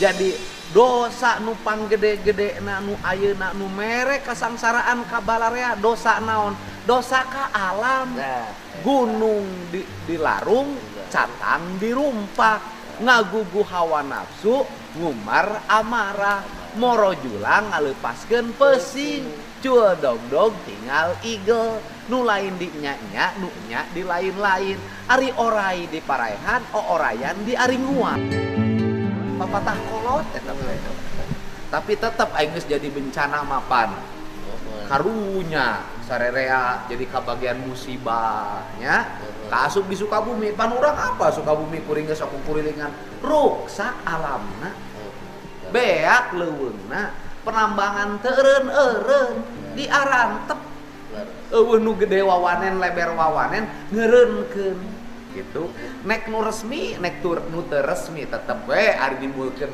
Jadi dosa nu panggede-gede nu ayeuna nu mere kasangsaraan ka balarea, dosa naon? Dosa ka alam. Nah, gunung di dilarung, catang dirumpak, ngagugu hawa nafsu, ngumar amarah, moro julang ngalepaskeun pesing, cul dog-dog tinggal igel, nu lain di nya-nya, nu nya di lain-lain, ari orai di paraehan, oorayan di aringuan. Papatah kolot eta teh. Tapi tetep aing geus jadi bencana mapan. Karunya sarerea jadi kabagian musibahnya kaasup di Sukabumi. Pan urang apa Sukabumi, kuring geus sok kurilingan, ruksak alamna, beak leuweungna, penambangan teu eureun-eureun, diarantep, euweuh nu gede wawanen, leber wawanen ngeureunkeun gitu, nek nu resmi nek tur nu teu resmi tetep we ari nimbulkeun.